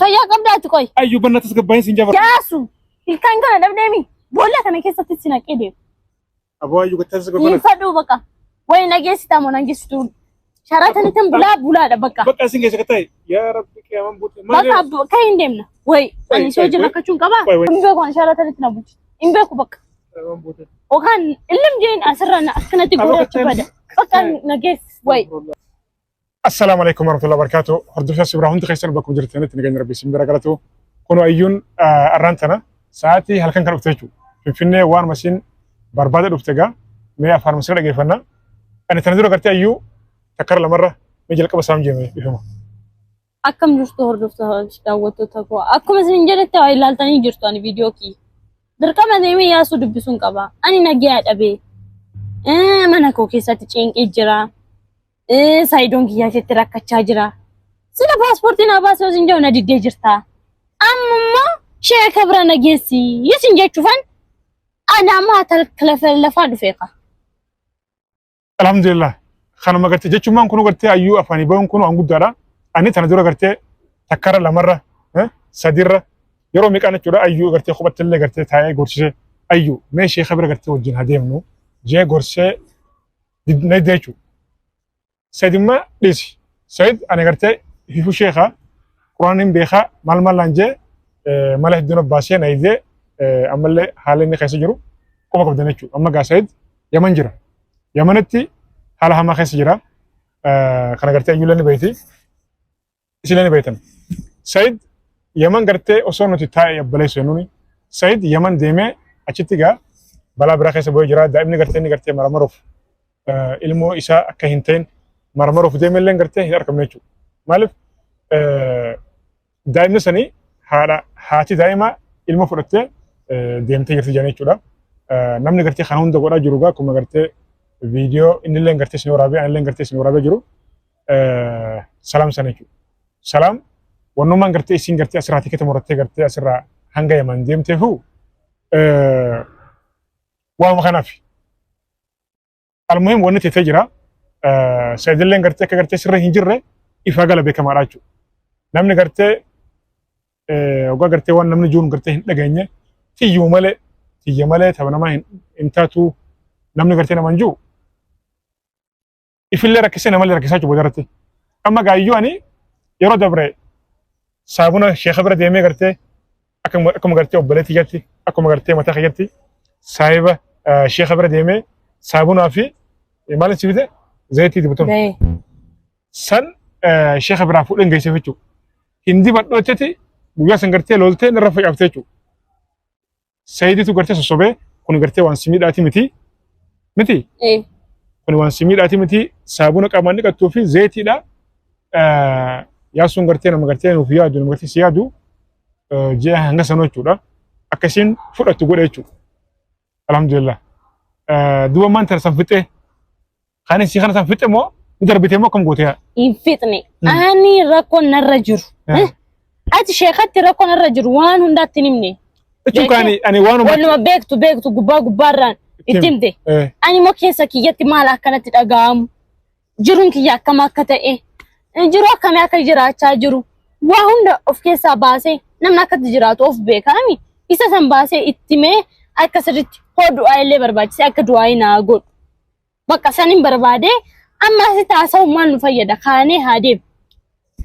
Fayyaa qabdaati qoy. Ayyuu banna tasgabbaa'in siin jabara. Yaasu ilkaan kana dhabdeemi boolla kana keessatti si naqee deema. Aboo ayyuu gattee tasgabbaa'in. Hin fadhuu bakka. Wayi nageessitaa moo nageessitu. Sharaatanitti bulaa bulaadha bakka. Bakka isin keessa ta'e yaa rabbi qiyaaman buute. Bakka kan hin deemna. Wayi ani si wajjin rakkachuun qabaa. Hin beeku ani sharaatanitti na bulchi. Hin beeku bakka. Yookaan illim jeen asirra akkanatti godhachi bada. Bakka nageessi wayi. Assalaamu alaikum warahmatullahi wabarakatuh. Hordoftoota Sibraa hundi keessan bakkuma jirtanitti nageenya rabbi isin bira galatu. Kunoo ayyuun arraan tana sa'aatii halkan kan dhufte jechuudha. Finfinnee waanuma isin barbaada dhufte egaa mee afaan masira dhageeffanna. Ani tana dura gartee ayyuu takkara lamarra mee jalqaba saam jeeme dhifama. Akkam jirtu hordoftoota daawwattoota koo. Akkuma isin jedhetti waa ilaaltanii jirtu ani viidiyoo kiyya. Dirqama deemee yaasuu dubbisuun qaba. Ani nagayaa dhabee. Mana koo keessatti cinqii jira. Saayidoon kiyyaa isheetti rakkachaa jira. Sila paaspoortii naa baasee isin jedhu na diddee jirta. Amma immoo sheeka bira na geessi isin jechuufan ana amma lafa lafaa dhufee ka. Alhamdulillah. Kanuma gartee jechummaan kun gartee ayyuu afaanii bahuun kun waan guddaadha. Ani tana dura gartee takkarra lamarra sadirra yeroo meeqaan jechuudha ayyuu gartee kophatti illee gartee taa'ee gorsisee ayyuu mee sheeka bira gartee wajjin haa deemnu jee gorsee na dide jechuudha. Said immoo dhiisi. Said ani gartee hifu sheeka quraan hin beekaa maal maal naan jee mala hedduun baasee na didee ammallee haala inni keessa jiru quba qabdan jechuudha. Amma gaa Said Yaman jira. Yamanitti haala hamaa keessa jira. Kana gartee ayyuulee ni beekti. Isinillee ni beektan. Said Yaman gartee osoo nuti taa'e abbaleessu jennuuni. Said Yaman deemee achitti gaa balaa biraa keessa bu'ee jira. Daa'imni gartee inni gartee maramaruuf ilmoo isaa akka hin ta'in maramaruuf deemellee gartee hin argamne jechuudha. Maaliif daa'imni sanii haadha haati daa'imaa ilma fudhattee deemtee jirti jedhanii jechuudha. Namni gartee kana hunda godhaa jiru gaa akkuma gartee viidiyoo innillee gartee isin waraabee anillee gartee isin waraabee jiru salaam sana jechuudha. Salaam wannummaan gartee isin gartee asirraa tikeeta murattee gartee asirraa hanga yaman deemteefu waanuma kanaaf. Almuhim wanni teetee jira. Saidilleen gartee akka gartee sirra hin jirre ifaa gala beekamaadha jechuudha. Namni gartee hoggaa gartee waan namni jiruun gartee hin dhageenye tiyyuu malee tiyya malee tapha namaa hin taatu namni gartee nama hin jiru ifillee rakkisee namallee rakkisaa jiru boodarratti. Amma gaayyuu ani yeroo dabre saabuna sheekha bira deemee gartee akkuma gartee obboleettii kiyyatti akkuma gartee mataa kiyyatti saahiba sheekha bira deemee saabunaa fi maal si bite zayitii dibatuun san sheekha biraa fuudheen geesseef jechuudha. Hin dibadhu jetteti guyyaa san gartee loltee narra facaaftee jechuudha. Sayiditu gartee sossobee kun gartee waan si miidhaati miti miti kun waan si miidhaati miti saabuna qaamaan dhiqattuu fi zayitiidha. Yaasuun gartee nama gartee nuuf yaadu nama gartee si yaadu ji'a hanga sanuu jechuudha. Akkasiin fudhattu godhe jechuudha. Alhamdulillah. Duuba maan tana san fixee Kan isii kana san fixe moo ni darbite moo akkam goote yaa? Hin fixne. Ani rakkoon narra jiru. Ati sheekatti rakkoon narra jiru waan hundaatti hin himne. Jechuun kan ani waanuma. Waanuma beektu beektu gubbaa gubbaarraan itti himte. Ani immoo keessa kiyyatti maal akkanatti dhaga'amu. Jiruun kiyya akkam akka ta'e. Jiruu akkamii akka jiraachaa jiru. Waa hunda of keessaa baasee namni akkatti jiraatu of beekaami. Isa san baasee itti himee akka sirriitti hoo du'aa illee barbaachisee akka du'aa naa godhu. Bakka san hin barbaade amma asitti haasa'uun maal nu fayyada kaanee haa deemu.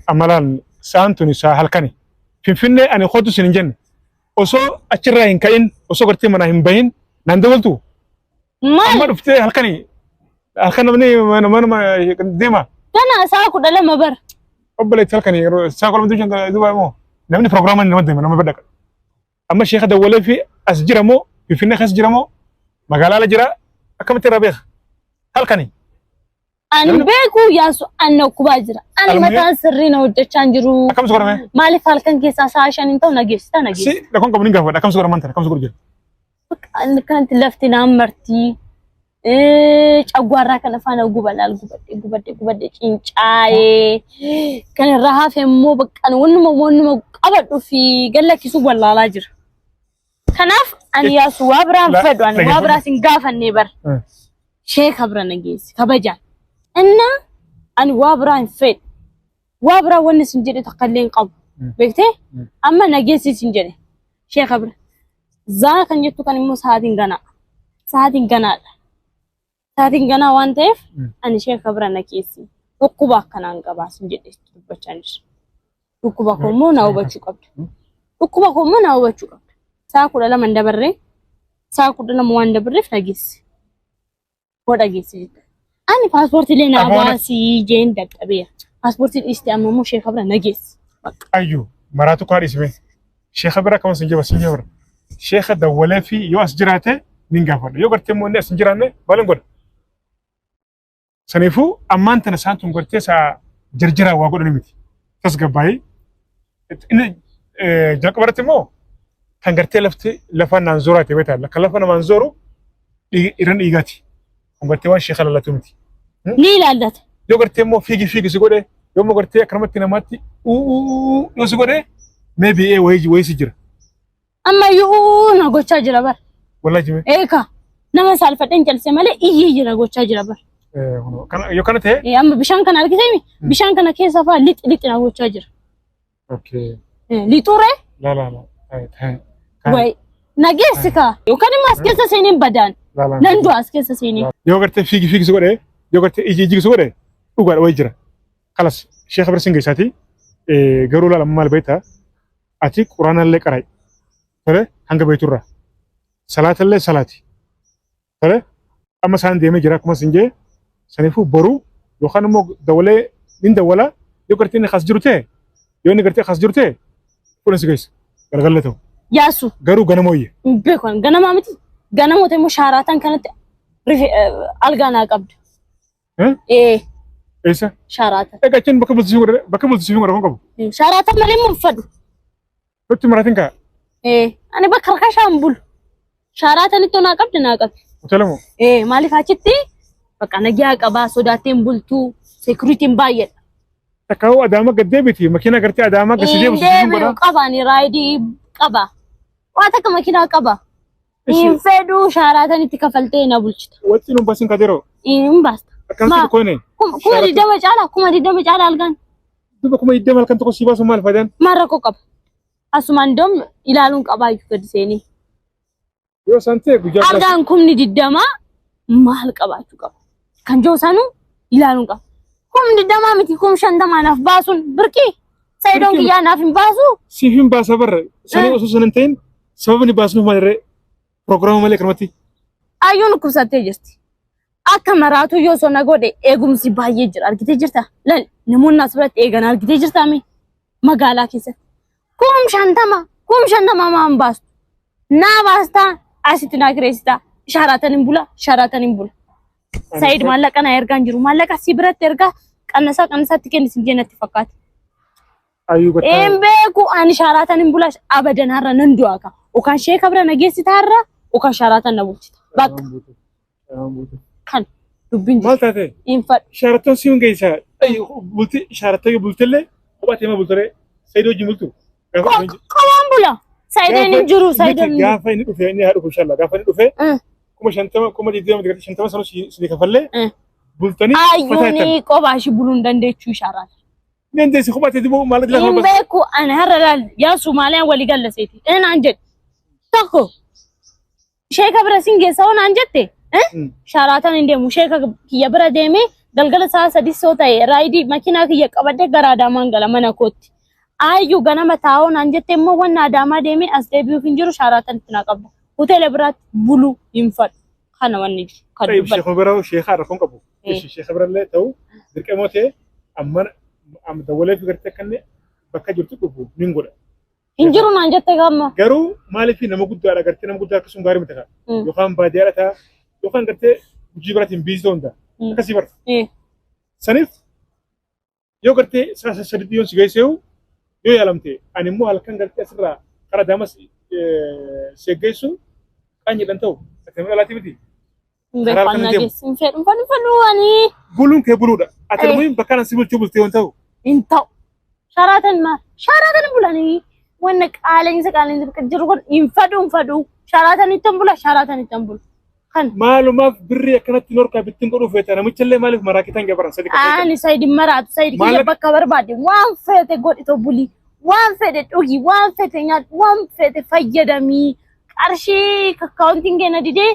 Amma laal sa'aan tuni sa'a halkani. Finfinnee ani kootu sin hin jenne. Osoo achirraa hin ka'in osoo gartee manaa hin bahin naan dawaltu. Maal? Amma dhuftee halkani halkan namni mana manuma deema. Gana sa'a 12 bara. Obboleetti halkani yeroo sa'a 12 duuba duuba immoo namni pirogiraama nama deema nama badhaqa. Amma sheeka dawwalee fi as jira moo Finfinnee keessa jira moo magaalaa ala jira akkamitti irraa beeka? Halkani. Ani beeku yaasu an na dhukkubaa jira. Ani mataan sirrii na hojjechaa hin jiru. Akkam si godhame? Maaliif halkan keessaa sa'a 5 hin ta'u na geessita na Si geessita. rakkoon qabu ni gaafadha. Akkam si godhaman tana akkam si godhu jira. Bakka ani kanatti lafti naan marti. Cagwaarraa kana faana guba laal gubadhe gubadhe gubadhe cincaa'ee kan irraa hafe immoo bakka wannuma wannuma qabadhu fi gallakkisuu wallaalaa jira. Kanaaf ani yaasu waa biraan fedhu ani waa biraas hin gaafannee bar. Sheeka bira na geessi kabajaan. Inna ani waa biraa hin fedhu. Waa biraa wanni isin jedhe takka illee hin qabu. Beektee? Amma nageessi siin jedhe. Sheeka bira. Zaa kan jettu kan immoo sa'aatiin ganaa. Sa'aatiin ganaadha. Sa'aatiin ganaa waan ta'eef ani sheeka bira na geessi. Dhukkuba akkanaan qabaa siin jedhe dubbachaa jira. Dhukkuba koo immoo na hubachuu qabda. Dhukkuba koo immoo na hubachuu qabda. Sa'a 12 hin dabarree sa'a 12 waan dabarreef na geessi. Koo dhageessi jette. Ani paaspoortiilee naa Amoona. baasii jeen dadhabeera. Paaspoortii dhiiste amma immoo sheeka bira na geessi. Bakka. Ayyu maraatu kaa dhiisime. Sheeka bira akkama sin jeba sin jebra. Sheeka dawwalee fi yoo as jiraate nin gaafadha. Yoo gartee immoo inni as hin jiraanne maal godha? Saniifuu ammaan tana isaan tun gartee isaa jarjaraan waa godhani miti. Tasgabbaa'ii. Inni jalqaba irratti immoo kan gartee lafti lafa naan zoraate beektaa kan lafa namaan zoru irran dhiigaati. Kun gartee waan sheeka lallatu miti. Ni ilaallata. Yoo gartee immoo fiigi fiigi si godhe yoo immoo gartee akkanumatti namaatti uu yoo si godhe maybe ee wayii wayii si jira. Amma iyyuu na gochaa jira bar. Wallahi jime. Eeka nama saalfadheen calise malee iyyee jira gochaa jira bar. Yoo kana ta'e. Amma bishaan kana argitee bishaan kana keessa fa'aa lixi lixi na gochaa jira. Okay. Lixuuree? La la la. Wayi nageessi kaa yookaan immoo as keessa seeneen badaan. La la. Nan du'a as keessa seenee. Yoo gartee fiigi fiigi si godhe yoo gartee iji iji si godhe dhugaadha wayi jira. Kalas sheekha bira sin geessaati garuu laala maal beektaa ati quraanallee qara'i. Tole hanga beekturraa. Salaatallee salaati. Tole amma isaan deemee jira akkuma sin jee saniifuu boru yookaan immoo dawalee nin dawala yoo gartee inni as jiru ta'e yoo inni gartee as jiru ta'e fuula si geessa galgala ta'u. Yaasu. Garuu ganama wayya. Hin beeku ani ganamaa miti ganamoota immoo shaaraataan kanatti algaa naa qabdu. Ee. Eessa? Shaaraatan. Egaa achiin bakka bultii godha bakka bultii godha kan qabu. Shaaraatan malee immoo hin fadhu. Nutti maratin kaa. Ee ani bakka harka hin bulu. Shaaraatanitti naa qabdi naa qabdi. Hoteela moo? Ee maaliif achitti bakka nagaa qabaa sodaattee hin bultuu seekuritiin baay'eedha. Takka hoo Adaama gad deebiti makiina gartee Adaamaa gad si Hin deebisu siin deebi'u godha. qaba ani raayidii qaba. Waa takka makiinaa qaba. Hin fedhuu shaaraatanitti kafaltee na bulchita. Wacci nun basin kadiroo. Hin baasta. Akkanatti Maa? koone. 20,000 caala 20,000 caala algaan. Duba 20,000 halkan tokko sii baasu maal faayidaan? Maal rakkoo qaba? Asumaan doom ilaaluun qabaa iyyuu gadi seenee. Yoo isaan ta'e guyyaa biraa. Algaan 20,000 maal qabaachuu qaba? Kan jiru sanuu ilaaluun qaba. 20,000 miti 50,000 naaf baasuun birqii. Sayidoon Birqii kiyyaa naaf hin baasu. Siif hin baasa barra. Sanii osoo sana hin ta'in sababni baasnuuf maal irree piroogiraama malee kanumatti. Ayyuun dhukkubsattee jirti. Akka maraatuu yoo sona godhe eegumsi baay'ee jira argitee jirta. Lal namoonni as biratti eegan argitee jirta mee magaalaa keessatti. 50,000 50,000 maan baastu. Naa baastaa asitti naa kireessitaa. Shaaraatan hin bula shaaraatan hin bula. Saayid maallaqa naa ergaa hin jiru maallaqa si biratti ergaa qannasaa qannasaatti kenni sin jee natti fakkaate. Ayyuu gattaa. Hin beeku ani shaaraatan hin bula abadan har'a nan du'a ka. Okaan sheeka bira na geessita har'a okaan shaaraatan na bulchita. Bakka kan dubbiin Maal jiru. taate? Hin fadhu. Shaarattoon si hungeessa. Bulti shaarattoo yoo bultellee kophaa teema bultore Saayid wajjin bultu. Qobaan bula. Saayideen hin jiru saayideen hin jiru. Gaafa inni dhufe inni haa dhufu inshallah gaafa inni dhufe 50,000 20,000 50 sanuu si kafallee bultanii fataa jettan. Ayyuuni qobaa ishii buluu hin dandeechuu ishaaraan. Dandeessi kophaa teeti boo maal Hin beeku ani har'a laal yaa Sumaaliyaan walii galla seeti. Naan jedhe tokko sheeka bira sin geessa hoo naan jette shaaraataan hin deemu sheeka kiyya bira deemee galgala sa'a 3 soo ta'e raayidii makiinaa kiyya qabadde gara Adaamaan gala mana kootti. Aayyuu ganama taa'oo naan jette immoo wanna Adaamaa deemee as deebi'uuf hin jiru shaaraataan itti naa qabda. Hoteela biraatti buluu hin fadhu. Kana wanni jiru. Kan Tayyib dubbadhu. sheekuma bira sheekaa rakkoon qabu. Sheeka birallee ta'u dirqamoo ta'e amma amma dawwalee fi gartee akka inni bakka jirtu dhufu nin godha. Hin jiru naan jette gaamma. Garuu maaliif nama guddaadha gartee nama guddaa akkasuma gaarii miti kaa. Yookaan baadiyyaadha ta'a yookaan gartee hojii biraatiin biizii ta'uu danda'a. Akkasii bara. Saniif yoo gartee sa'a sadiitti yoon si geesseehu yoo yaalamte ani immoo halkan gartee asirraa karaa daamas si geessu qaanyiidhaan ta'u ati nama dhalaatii miti. Hin Karaa beeku halkan anna deemu. geessu. Hin fedhu hin fedhu hin fedhu ani. Buluun kee buluudha. Ati ilmoo bakka kana si bulchuu bultee waan ta'u. Hin ta'u. Sharaatan maal? Sharaatan bulanii wanna qaala'insa qaala'insa bakka jiru kun hin fedhu hin fedhu. Sharaatan ittiin bula sharaatan ittiin bula. Kan Maalumaaf birrii akkanatti norkaa bittin godhuuf feeta namichallee maaliif maraakitaan gabaran sadi qabee ani sayid maraatu sayid kiyya Maallaqa- bakka barbaade waan feete godhi too buli. Waan fedhe dhugi, waan fedhe nyaadhu, waan fedhe fayyadamii. Qarshii akkaawuntiin keenya didee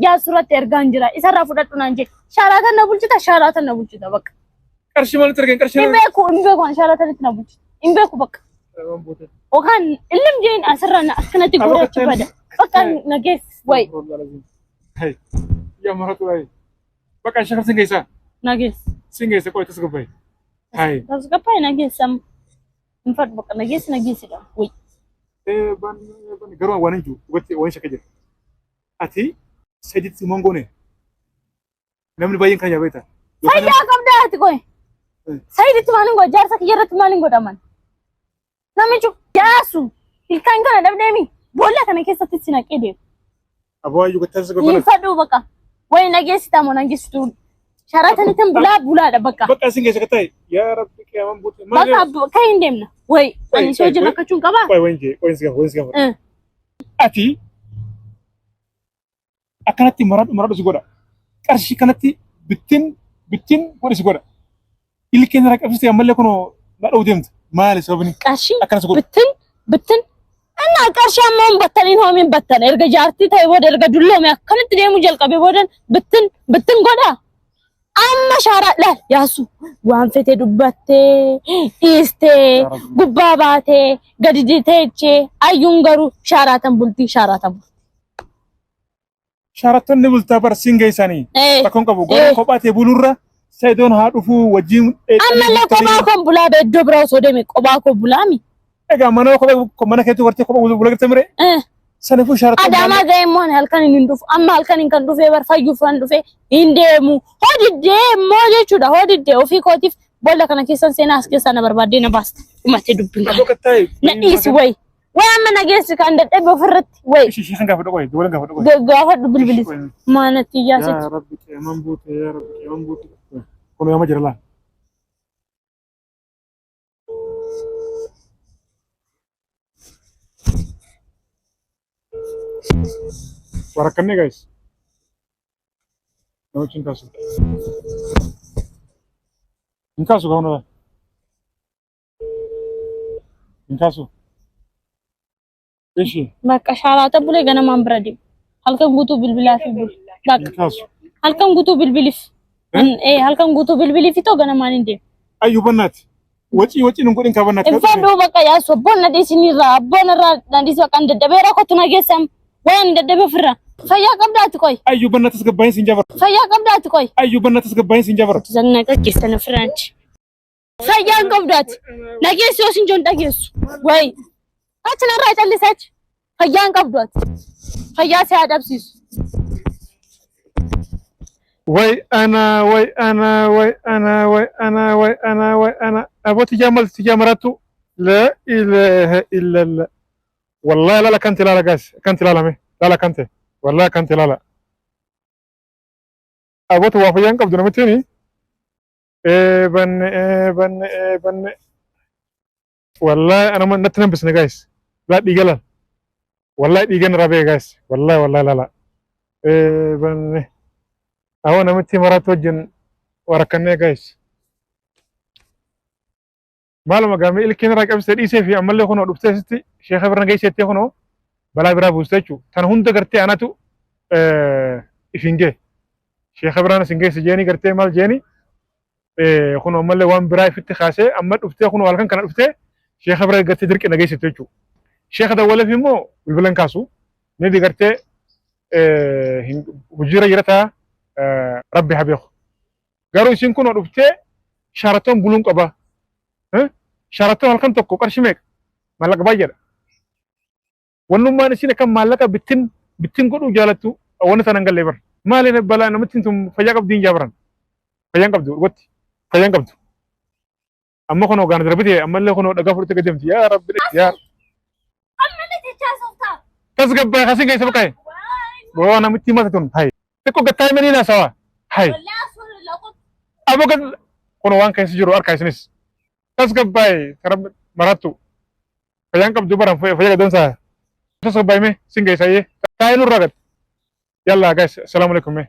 jaasurratti ergaan jira. Isarraa fudhadhu naan jedhe. Shaaraatan na bulchita, shaaraatan na bulchita bakka. Qarshii maalitti argan qarshii? Hin beeku, hin beeku, ani shaaraatanitti na bulchita. Hin beeku bakka. Yookaan illim jeen asirra na akkanatti gurraachi bada. Bakka na geessi wayi. Yaa maratu wayi. Bakka shakar sin geessaa. Na geessi. Sin geessa qoy tasgabba'i. Hai. Tasgabba'i na geessi amma. Hin fadhu bakka na geessi na geessidha. Wayi. Ban garuu waan hin jiru dhugatti waan shakka jira. Ati sadiitti maan goone namni baay'een kan yaabeeta. Fayyaa qabdaa ati qoy. Sayiditti maal hin godha jaarsa kiyya irratti maal hin godhaman. Namichi yaasu ilkaan kana dhabdeemi boolla kana keessatti si naqee deema. Aboo ayyuu gattaa isa Hin gobbana. fadhuu bakka. Wayi nageessita moo nageessitu. Sharatanitti bulaa bulaadha bakka. Bakka isin keessa gattaa yaa rabbi qiyaaman buute. Bakka kan hin deemna. Wayi ani si wajjin rakkachuun qabaa? Qoy wayin jee qoyin si gafa qoyin si gafa. Ati akkanatti maradhu maradhu si godha. Qarshii kanatti bittin bittin godhi si godha. Ilkeen irraa qabsiiste ammallee kunoo na dha'uu deemta. Maali sababni? Qarshii Akkana si godhu. bittin bittin Innaa qarshii amma hin battaniin hoomiin battan erga jaartii ta'e booda erga dulloome akkamitti deemuu jalqabe booda bittin bittin godha. Amma shaaraa laal yaasu waan fete dubbattee dhiistee gubbaa baatee gadi teechee ayyuun garuu shaaraatan bultii shaaraatan bultii. Shaarattonni bultaa bar siin geessanii. Rakkoon qabu garuu kophaa ta'e bulurra Sa'idoon haa dhufuu wajjin. Ammallee kophaa koon bulaa bee iddoo biraa osoo deeme kophaa koo bulaami. Egaa mana kophee mana keetti wartee kophee bulaa jirta mire. Saniifuu shaarattonni. Adaamaa ga'ee immoo ani halkan hin dhufu. Amma halkan hin kan dhufee bar fayyuuf kan dhufe hin deemu. Hodiddee immoo jechuudha hodiddee ofii kootiif boolla kana keessan seenaa as keessaa na barbaaddee na baasta. Dhumattee dubbiin kana. Na dhiisi wayi. Way amma na geessi kan dadhabe ofirratti. Way Ishii ishii kan gaafa dhoqoye duwwalan gaafa dhoqoye. Gaafadhu bilbilis. Maanatti Yaa iyyaasitti. Rabbi qeeman buute yaa Rabbi qeeman buute. Kun yaama jira laa. Warakkannee guys. Namichi hin kaasu. Hin kaasu gaafna. Hin kaasu. Ishi. Bakka shaaraata bulee ganamaan bira deemu. Halkan guutuu bilbilaa fi bulu. Bakka Hin kaasu. halkan guutuu bilbiliif. Eh? Ee halkan guutuu bilbiliif itoo ganamaan hin deemu. Ayyu bannaati. Wacii wacii nun godhin kaa bannaati. Hin fadhuu bakka yaasu abboon na dhiisinirraa abboon irraa na dhiisi bakka hin dadhabee rakkootu na geessam. Waan hin dadhabee ofirraa. Fayyaa qabdaati qoy. Ayyu bannaati tasgabbaa'in siin jabara. Fayyaa qabdaati qoy. Ayyu bannaati tasgabbaa'in siin jabara. Zanna gaggeessan ofirraachi. Fayyaa hin qabdu ati. Nageessi yoo sin joon dhageessu. Wayi. Achi narraa callisa achi. Fayyaa hin qabdu ati. Fayyaa si haa dhabsiisu. Way ana way ana way ana way ana way ana way ana aboo tijaa mal tijaa marattu laa ilaaha illallah wallahi lala kanti lala gaas kanti lala me lala kante wallahi kanti lala aboo tu waa fayyaa hin qabdu namittiin Eebanne eebanne eebanne. Wallahi anuma natti nan bisne guys. Laa dhiiga laal. Wallahi dhiiga narraa ba'e guys. Wallahi wallahi laala. Eebanne. Awwa namitti maraatu wajjin warakkannee guys. Maaluma gaamee ilkeen irraa qabsee dhiisee fi ammallee kunoo dhuftee sitti sheeka bira geesseettee kunoo balaa biraa buuste jechuudha. Tana hunda gartee anatu isin gee. Sheeka biraan isin geesse jeeni gartee maal jeeni kunoo ammallee waan biraa ifitti kaasee amma dhuftee kunoo halkan kana dhuftee sheeka bira gartee dirqi na geessite jechuudha. Sheeka dawwaleef immoo bilbila hin kaasu. Maybe gartee hojiirra jira ta'a rabbi haa beeku. Garuu isin kunoo dhuftee shaaratoon buluun qaba. Shaaratoon halkan tokko qarshii meeqa? Maallaqa baay'eedha. Wannummaan isin akka maallaqa bittin bittin godhuu jaalattu wanni sana hin galle bar. Maali balaa namittiin tun fayyaa qabdi hin jaabaran. Fayyaa hin qabdu dhugatti. Fayyaa hin qabdu. Amma kunoo gaana darbite ammallee kunoo dhagaa fudhattee gad deemti. Yaa Rabbi yaa Ammallee jechaa sooftaa. tasgabbaa'e kasin keessa baqa'e. Gowwaa namitti mata tun hayi. Xiqqoo gattaa himanii naasawa. Hayi. Aboo gad kun waan keessa jiru harka isinis. Tasgabbaa'e kara marattu. Fayyaan qabdu baran fayya gadoonsaa. Tasgabbaa'e mee sin geessa iyyee. Taa'ee nurraa gad. Yallaa guys assalamu alaikum mee.